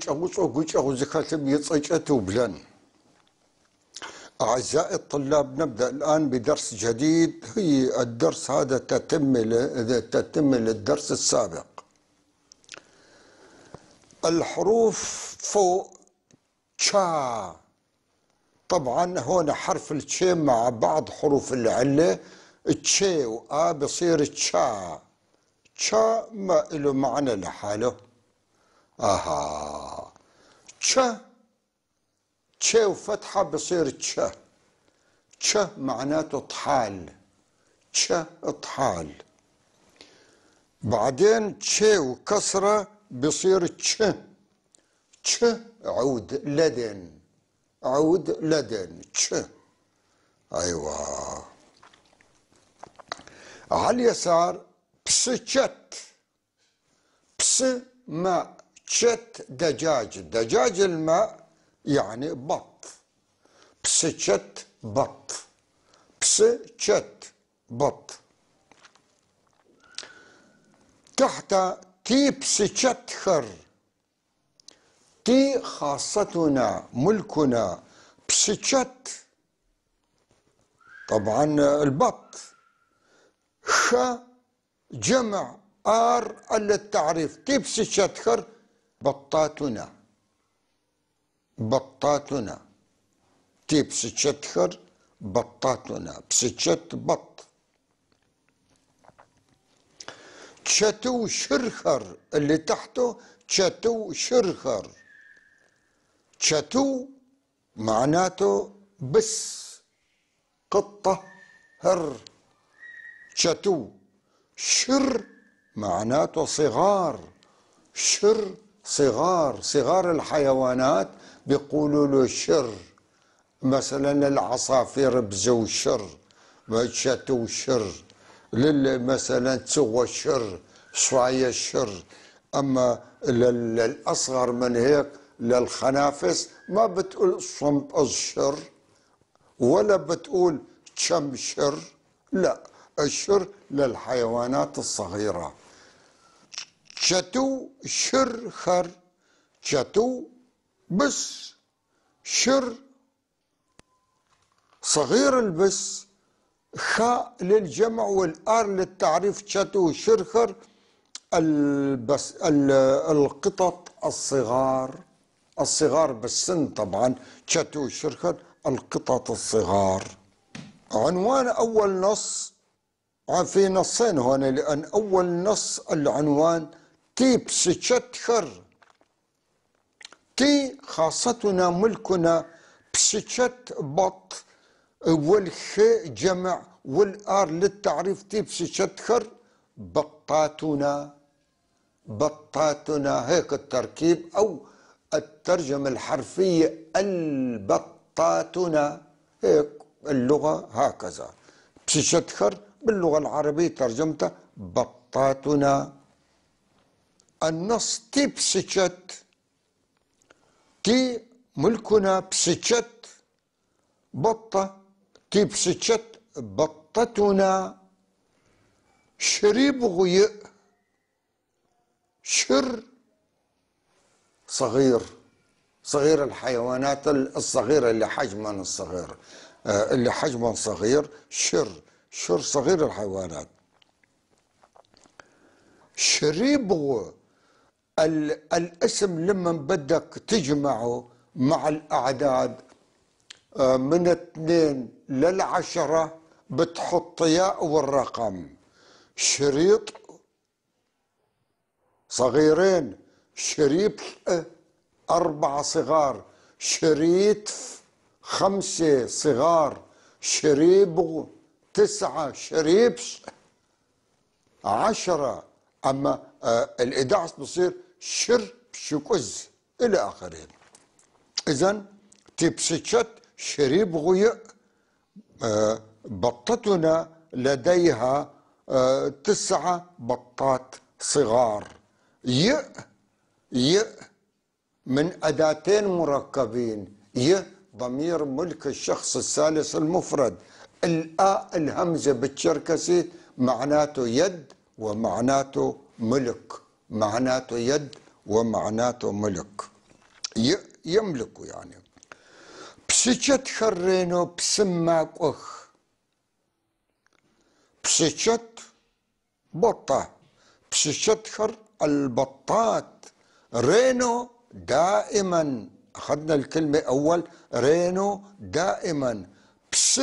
гукӀэгъущӀэу гукӀэгъу зыхэлъым и цӀэкӀэ тыублэн. أعزائي الطلاب، نبدأ الآن بدرس جديد. هي الدرس هذا تتم للدرس السابق. الحروف فوق تشا، طبعا هون حرف التشي مع بعض حروف العلة، تشي وآ بصير تشا. تشا ما له معنى لحاله. اها تشا، تشي وفتحة بصير تشا. تشا معناته طحال، تشا طحال. بعدين تشي وكسرة بصير تش. تش عود لدن، عود لدن، تش. ايوه. على اليسار بسشت، بس ماء، تشت دجاج، دجاج الماء يعني بط، بسشت بط، بسشت بط. تحت تي بسشتخر، تي خاصتنا ملكنا، بسشت طبعا البط، خ جمع ار للتعريف، تي بسشتخر بطاتنا، بطاتنا، تي بسشتخر بطاتنا، بسشت بط. تشتو شرخر اللي تحته تشتو شرخر، تشتو معناته بس قطة هر، تشتو. شر معناته صغار، شر صغار، صغار الحيوانات بيقولوا له شر. مثلا العصافير بزو شر، تشتو شر، مثلا تسوى شر، شوية شر. أما للأصغر من هيك للخنافس ما بتقول صمب الشر ولا بتقول تشم شر، لا، الشر للحيوانات الصغيرة. تشتو شر خر، تشتو بس شر صغير البس، خاء للجمع والآر للتعريف، تشتو شرخر البس القطط الصغار، الصغار بالسن طبعا، تشتو شرخر القطط الصغار. عنوان أول نص، في نصين هون لأن أول نص العنوان تي بسشتخر، تي خاصتنا ملكنا، بسشت بط، والخ جمع والآر للتعريف، تي بسشتخر بطاتنا، بطاتنا. هيك التركيب أو الترجمة الحرفية البطاتنا، هيك اللغة هكذا. بسشتخر باللغة العربية ترجمتها بطاتنا. النص تي بسشت، تي ملكنا، بسشت بطة، تي بسشت بطتنا. شريب غيء، شر صغير، صغير الحيوانات الصغيرة اللي حجما الصغير، اللي حجما صغير، شر، شر صغير الحيوانات. شريب الاسم لما بدك تجمعه مع الأعداد من 2 لل10 بتحط ياء والرقم. شريط صغيرين، شريط 4 صغار، شريط 5 صغار، شريب 9، شريب 10. أما ال11 بصير شر شكز إلى آخره. إذن تبسشت شريب غيء، بطتنا لديها 9 بطات صغار. ي ي من أداتين مركبين، ي ضمير ملك الشخص الثالث المفرد، الآ الهمزة بالشركسي معناته يد ومعناته ملك، معناته يد ومعناته ملك. يملكوا يعني. بسجت خرينو بسماك أخ، بسجت بطة، بسجت خر البطات، رينو دائما، أخذنا الكلمة أول رينو دائما، بس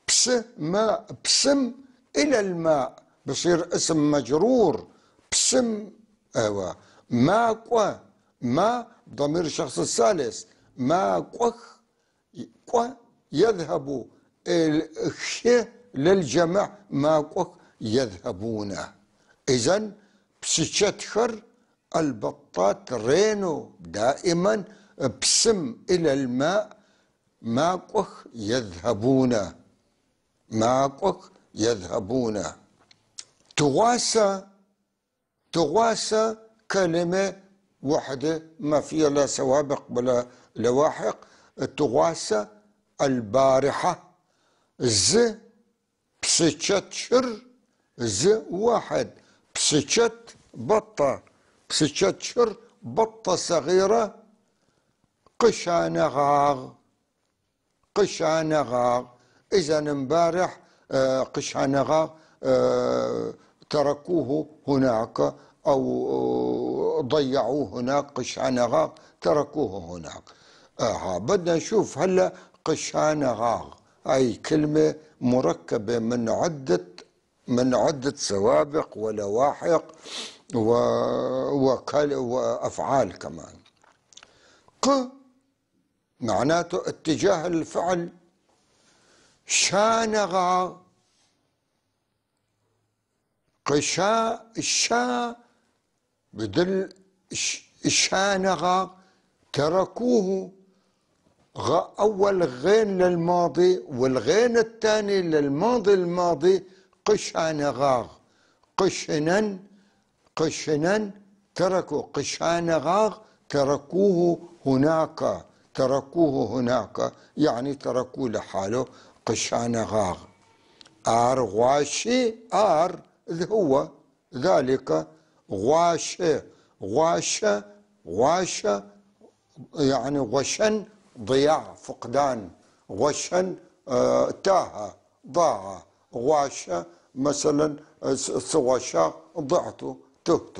بس ماء، بسم إلى الماء بصير اسم مجرور، بسم أيوة ما ما ضمير الشخص الثالث، ما كوخ كو يذهب، الخ للجمع ما كوخ يذهبون. إذن بسشتخر البطات رينو دائما بسم إلى الماء، ما كوخ يذهبون، ما كوخ يذهبون. تغاسى، تغاسى كلمة واحدة ما فيها لا سوابق ولا لواحق. تغاسى البارحة، ز بسشت شر، ز واحد، بسشت بطة، بسشت شر بطة صغيرة، قشانغاغ، قشانغاغ. إذا امبارح قشانغاغ تركوه هناك أو ضيعوه هناك، قشانغاغ تركوه هناك. بدنا نشوف هلا قشانغاغ، أي كلمة مركبة من عدة سوابق ولواحق وأفعال كمان. ق معناته اتجاه الفعل، شانغاغ، قشا الشا بدل شانغاغ تركوه، أول غين للماضي والغين الثاني للماضي الماضي، قشانغاغ، قشنن، قشنن تركوا، قشانغاغ تركوه هناك، تركوه هناك يعني تركوه لحاله قشانغاغ. آر غواشي، آر هو ذلك، غواشي، غواشة، غواشة يعني غشن ضياع فقدان، غشن تاه ضاع، غواشة مثلا سغشا ضعت تهت.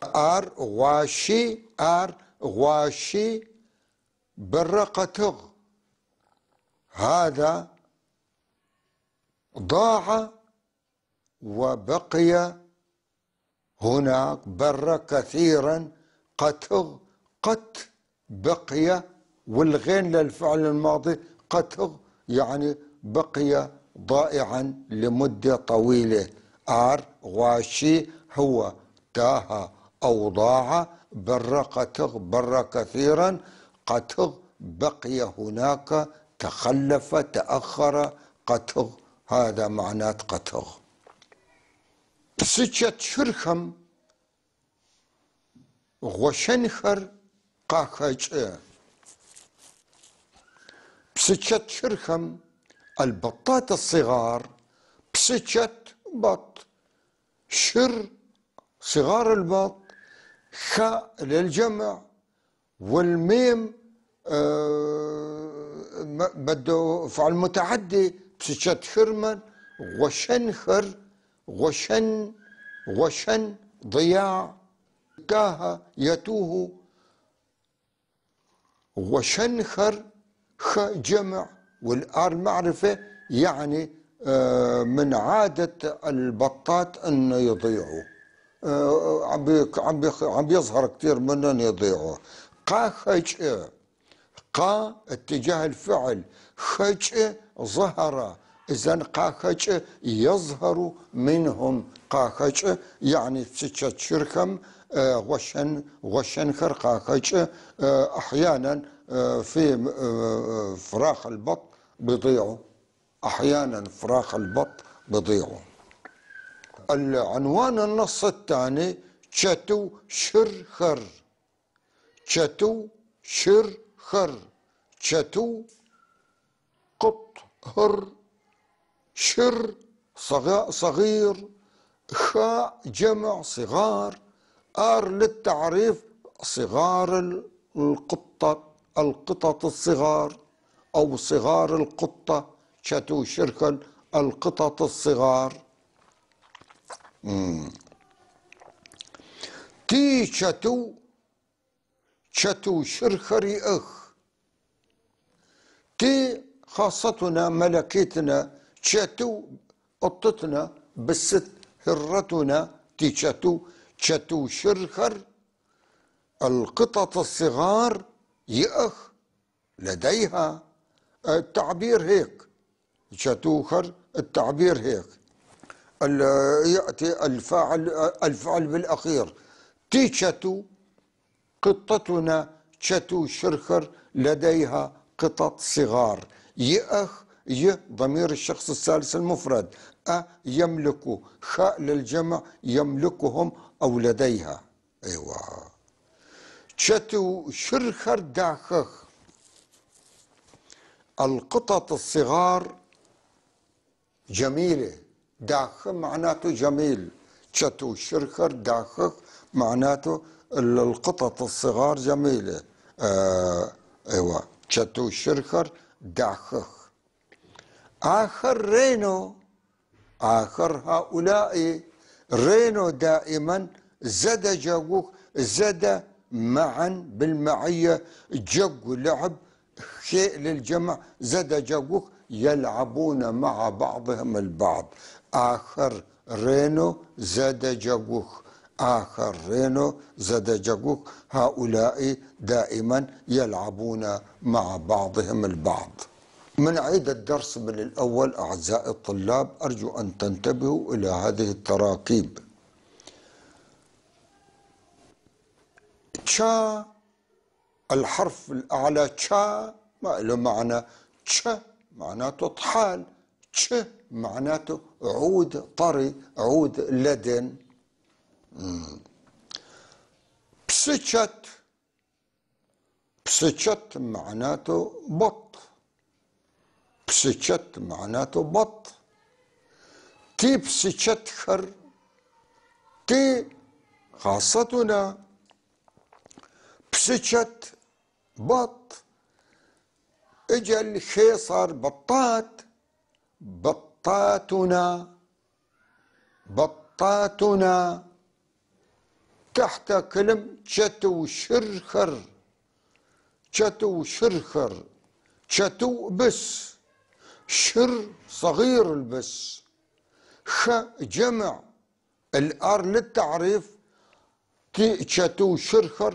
آر غواشي، آر غواشي برقتغ، هذا ضاع وبقي هناك، بر كثيرا، قتغ قت بقي، والغين للفعل الماضي قتغ يعني بقي ضائعا لمدة طويلة. آر غواشي هو تاه أو ضاع، بر قتغ بر كثيرا، قتغ بقي هناك، تخلف تأخر، قتغ هذا معنات قتغ. بسجت شرخم غشنخر قاخج، بسجت شرخم البطات الصغار، بسجت بط، شر صغار البط، خاء للجمع، والميم بده فعل متعدي، بسجت شرما غشنخر، غشن، غشن ضياع، تاه يتوه، غشنخر خ جمع والآر معرفة، يعني من عادة البطات أنه يضيعوا، عم بيظهر كثير منهم يضيعوا. قا خج، قا اتجاه الفعل، خج ظهر، إذن قا خج يظهر منهم، قا خج يعني ستة شرخم، غشن، غشنخر قا خج. أحيانا في فراخ البط بيضيعوا، أحيانا فراخ البط بيضيعوا. العنوان النص الثاني شتو شرخر، شتو شرخر، شتو قط هر، شر صغير، خاء جمع صغار، آر للتعريف صغار القطة، القطط الصغار أو صغار القطة. чэтыу щырхэр القطط الصغار. Ти чэтыу، чэтыу щырхэр иӏэх. Ти خاصتنا ملكيتنا، чэтыу قطتنا بالست هرتنا. تي чэтыу، чэтыу щырхэр القطط الصغار иӏэх لديها. التعبير هيك чэтыухэр، التعبير هيك يأتي الفاعل، الفعل بالأخير. تي чэтыу قطتنا чэтыу щырхэр لديها قطط صغار. иӏэх ي ضمير الشخص الثالث المفرد، أ يملك، خاء للجمع يملكهم أو لديها. أيوة. чэтыу щырхэр дахэх، القطط الصغار جميلة. дахэ معناته جميل. чэтыу щырхэр дахэх معناته القطط الصغار جميلة. أيوة. чэтыу щырхэр дахэх. Ахэр ренэу، ахэр هؤلاء، ренэу دائما، зэдэджэгух، зэдэ معا بالمعية، джэгу لعب، خاء للجمع، зэдэджэгух يلعبون مع بعضهم البعض. Ахэр ренэу зэдэджэгух، ахэр ренэу зэдэджэгух، هؤلاء دائما يلعبون مع بعضهم البعض. من عيد الدرس من الأول أعزائي الطلاب، أرجو أن تنتبهوا إلى هذه التراكيب. تشا الحرف الأعلى تشا ما له معنى، تش معناته طحال، تش معناته عود طري، عود لدن. بسشت، بسشت معناته بط، بسشت معناته بط. تي بسشتخر، تي خاصتنا، بسشت بط، اجا الخي صار بطات، بطاتنا، بطاتنا. تحت كلم чэтыу щырхэр، чэтыу щырхэр، чэтыу بس، щыр صغير البس، خ جمع، الار للتعريف. чэтыу щырхэр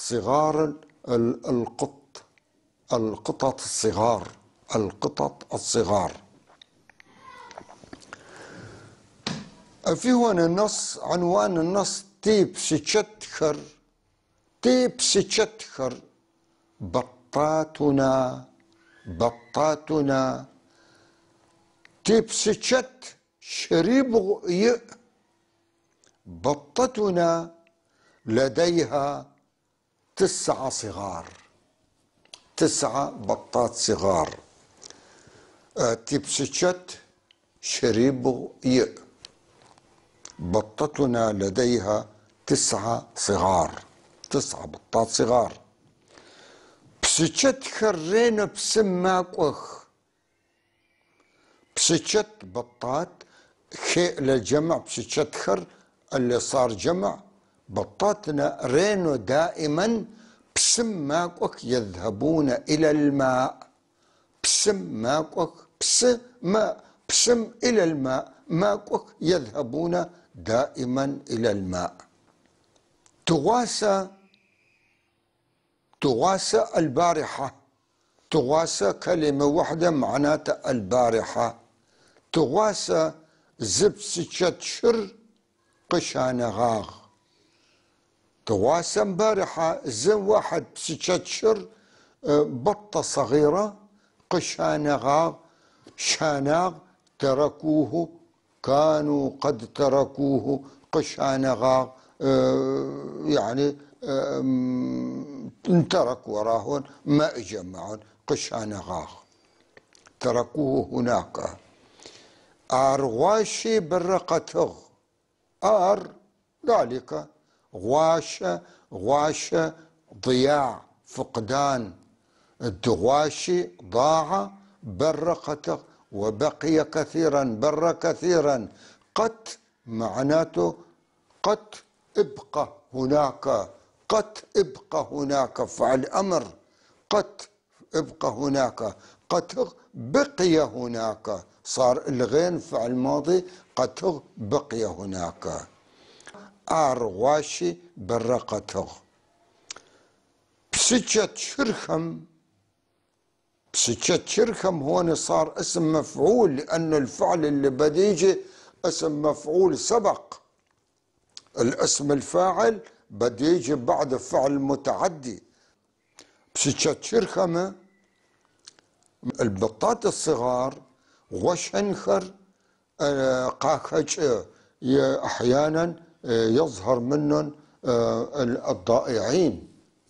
صغار القط، القطط الصغار، القطط الصغار. في هون النص، عنوان النص تي псычэтхэр، تي псычэтхэр بطاتنا، بطاتنا. تي псычэт щырибгъу иӏ، بطتنا لديها 9 صغار، 9 بطات صغار. تي псычэт щырибгъу иӏ، بطتنا لديها 9 صغار، 9 بطات صغار. Псычэтхэр ренэу псым макӏох. Псычэт بطات، خاء للجمع، псычэтхэр اللي صار جمع. بطاتنا ренэу دائما псым макӏох، يذهبون إلى الماء. Псым макӏох، псы ماء، псым إلى الماء، макӏох يذهبون دائما إلى الماء. Тыгъуасэ، тыгъуасэ البارحة. Тыгъуасэ كلمة واحدة معناتها البارحة. Тыгъуасэ зы псычэт щыр къыщанэгъагъ. Тыгъуасэ امبارحة зы واحد псычэт щыр بطة صغيرة къыщанэгъагъ، щанагъ تركوه، كانوا قد تركوه. къыщанэгъагъ يعني انترك وراهن، ما اجى معهم. къыщанэгъагъ تركوه هناك. Ар гъуащи бэрэ къэтыгъ. Ар ذلك، гъуащэ، гъуащэ ضياع، فقدان. الدغواشي ضاع، برقت وبقي كثيرا، بر كثيرا. قت معناته قت ابقى هناك، قت ابقى هناك، فعل أمر، قت ابقى هناك، قت بقي هناك، صار الغين فعل ماضي، قت بقي هناك. أرغواشي برقتغ. بسجة شرخم، بسجة شرخم هون صار اسم مفعول، لأنه الفعل اللي بديجي اسم مفعول سبق الاسم الفاعل، بده يجي بعد فعل متعدي. بسجة شرخم البطات الصغار وشنخر قاخج أحيانا يظهر منهم الضائعين،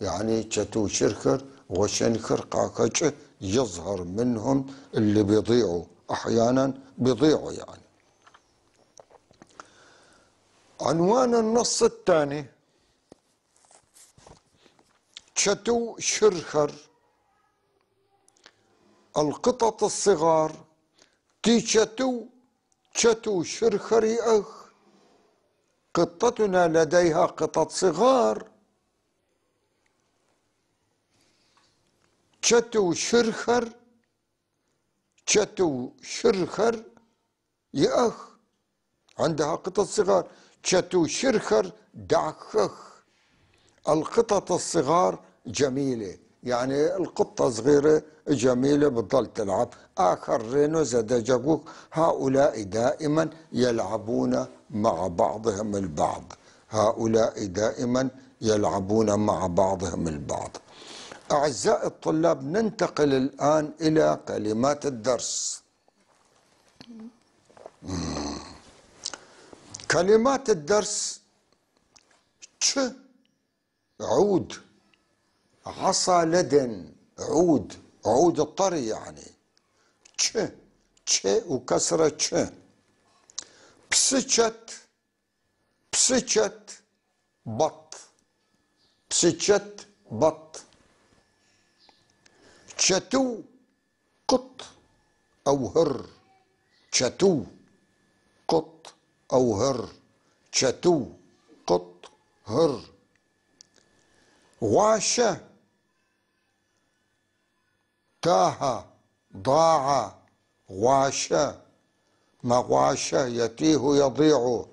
يعني تشتو شرخر وشنخر قاخج يظهر منهم اللي بيضيعوا، أحيانا بيضيعوا يعني. عنوان النص الثاني تشتو شرخر القطط الصغار تيشتو تشتو شرخري أخ، قطتنا لديها قطط صغار. تشتو شرخر تشتو شرخر يا أخ، عندها قطط صغار. تشتو شرخر دعخخ، القطط الصغار جميلة، يعني القطة صغيرة جميلة بتضل تلعب. آخر رينو زدجاجوك، هؤلاء دائما يلعبون مع بعضهم البعض، هؤلاء دائما يلعبون مع بعضهم البعض. أعزائي الطلاب، ننتقل الآن إلى كلمات الدرس. كلمات الدرس: تش عود، عصا لدن، عود، عود الطري يعني، تش تش وكسرة تش. بسجت بسجت بط، بسجت بط. تشتو قط أو هر، تشتو قط أو هر، تشتو قط هر. غاشة تاه ضاع، غاشة مغاشة يتيه يضيع،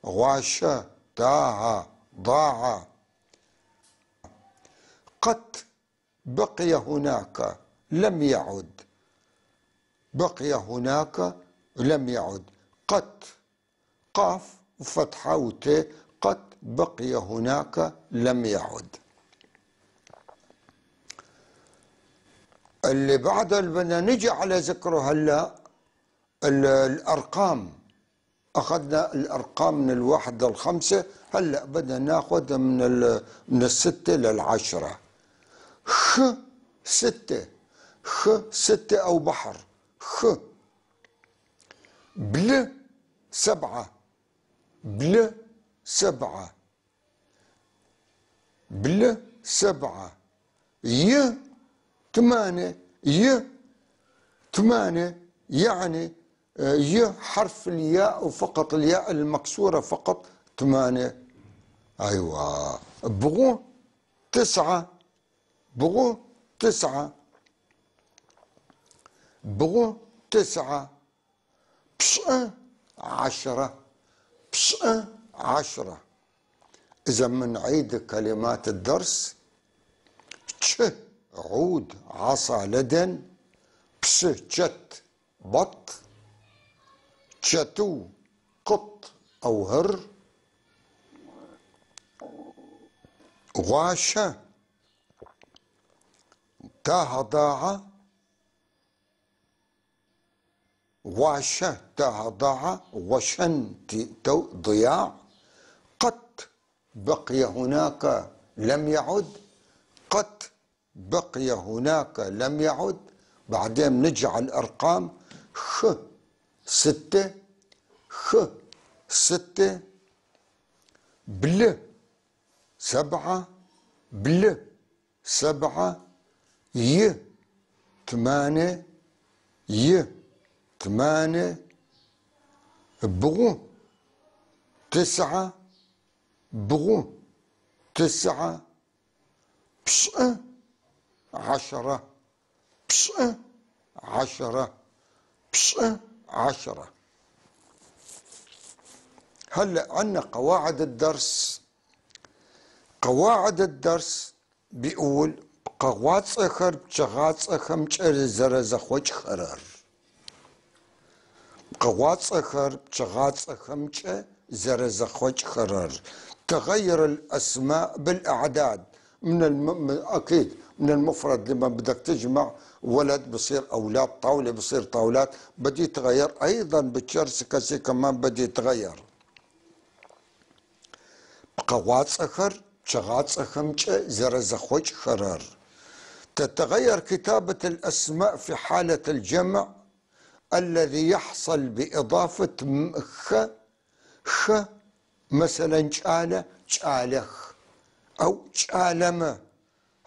غاشة تاه ضاع. قد بقي هناك لم يعد، بقي هناك لم يعد. قد قاف وفتحة وت، قد بقي هناك لم يعد. اللي بعده اللي بدنا نجي على ذكره هلا الأرقام. أخذنا الأرقام من 1 لل5، هلا بدنا ناخذ من 6 لل10. خ 6، خ 6 أو بحر، خ. بل 7، بل 7، بل 7. ي 8، ي 8، يعني ي حرف الياء وفقط، الياء المكسورة فقط 8. أيوة. بغو 9، بغو 9، بغو 9. بش 10، بش 10. إذا منعيد كلمات الدرس: تش عود، عصا لدن، بس تشت بط، تشتو قط أو هر، غاشة تاه ضاع، غاشة تاه ضاع، وشن ضياع. قد بقي هناك لم يعد، قد بقي هناك لم يعد. بعدين نجعل الأرقام: خ 6، خ 6، بل 7، بل 7 ي 8 ي 8 بغو 9 بغو 9 بش 10 بش 10 بش 10. هلا عندنا قواعد الدرس. قواعد الدرس بيقول пкъыгъуацӀэхэр пчъыгъацӀэхэмкӀэ зэрэзэхъокӀхэрэр. ПкъыгъуацӀэхэр пчъыгъацӀэхэмкӀэ зэрэзэхъокӀхэрэр. تغير الأسماء بالأعداد. أكيد من المفرد لما بدك تجمع ولد بصير أولاد، طاولة بصير طاولات، بدي يتغير. أيضا بالشركسي كمان بدي يتغير. пкъыгъуацӀэхэр пчъыгъацӀэхэмкӀэ зэрэзэхъокӀхэрэр. تتغير كتابة الأسماء في حالة الجمع الذي يحصل بإضافة خ خ، مثلا جعل جعلخ أو جعلم،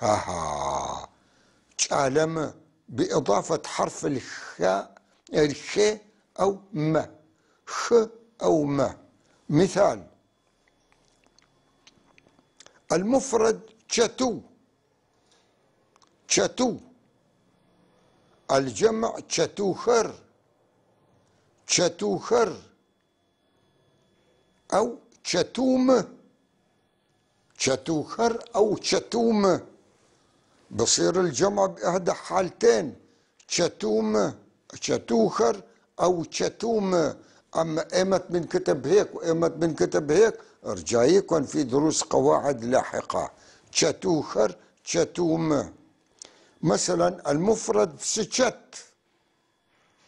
ها جعلم بإضافة حرف الخاء الخ أو م، خ أو م. مثال المفرد شتو شتو، الجمع شتوخر شتوخر أو شتوم، شتوخر أو شتوم. بصير الجمع بإحدى حالتين، شتوم شتوخر أو شتوم. أما إيمت بنكتب هيك وإيمت بنكتب هيك رجايكم في دروس قواعد لاحقة. شتوخر شتوم. مثلا المفرد بسشت،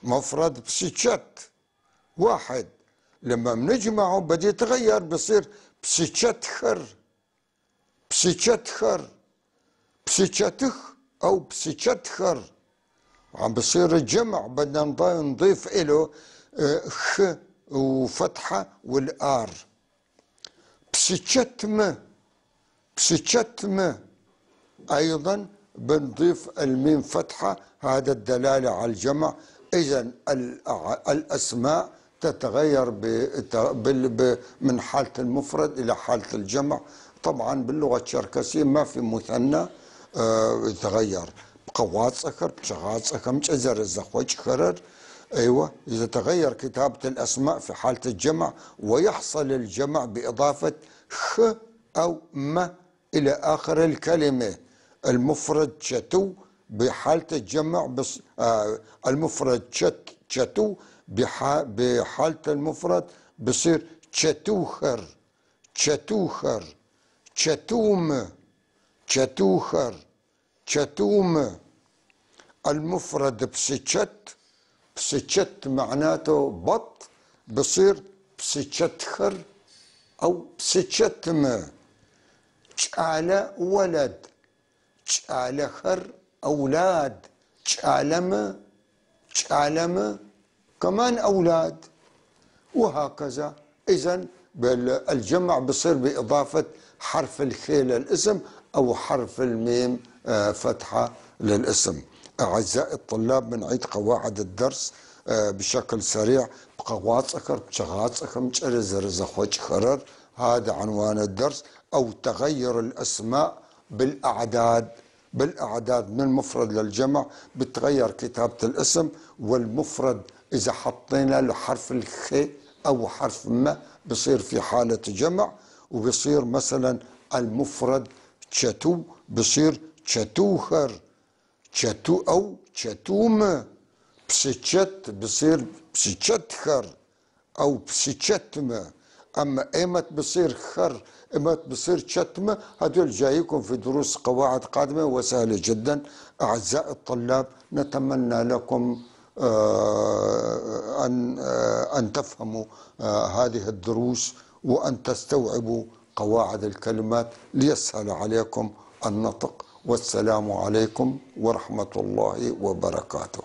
مفرد بسشت واحد، لما بنجمعه بدي يتغير بصير بسشتخر بسشتخر بسشتخ أو بسشتخر. عم بصير الجمع بدنا نضيف إله خ وفتحة والآر. بسشتم بسشتم أيضا بنضيف الميم فتحة، هذا الدلالة على الجمع. إذا الأسماء تتغير من حالة المفرد إلى حالة الجمع. طبعا باللغة الشركسية ما في مثنى يتغير. بقواصخر بشغاصخر مشزر الزخوجخرر. أيوة، إذا تغير كتابة الأسماء في حالة الجمع ويحصل الجمع بإضافة خ أو م إلى آخر الكلمة. المفرد شتو بحالة الجمع بس المفرد شتو بحالة المفرد بصير شتوخر شتوخر شتوم شتوخر شتوم. المفرد بسشت، بسشت معناته بط، بصير بسشتخر أو بسشتم. جعل ولد، جعلخر أولاد، جعلم جعلم كمان أولاد، وهكذا. إذن الجمع بصير بإضافة حرف الخ للاسم أو حرف الميم فتحة للاسم. أعزائي الطلاب، بنعيد قواعد الدرس بشكل سريع. بقواصخر بشغاصخر مشرزرزخوشخرر، هذا عنوان الدرس. أو تغير الأسماء بالأعداد، بالأعداد من المفرد للجمع بتغير كتابة الاسم. والمفرد إذا حطينا له حرف الخ أو حرف ما بصير في حالة جمع، وبصير مثلا المفرد شتو بصير شتوخر شتو أو شتوم. بسشت بصير بسشتخر أو بسشتم. أما إيمت بصير خر إيمت بصير شتمة، هدول جايكم في دروس قواعد قادمة وسهلة جدا. أعزائي الطلاب، نتمنى لكم أن تفهموا هذه الدروس وأن تستوعبوا قواعد الكلمات ليسهل عليكم النطق. والسلام عليكم ورحمة الله وبركاته.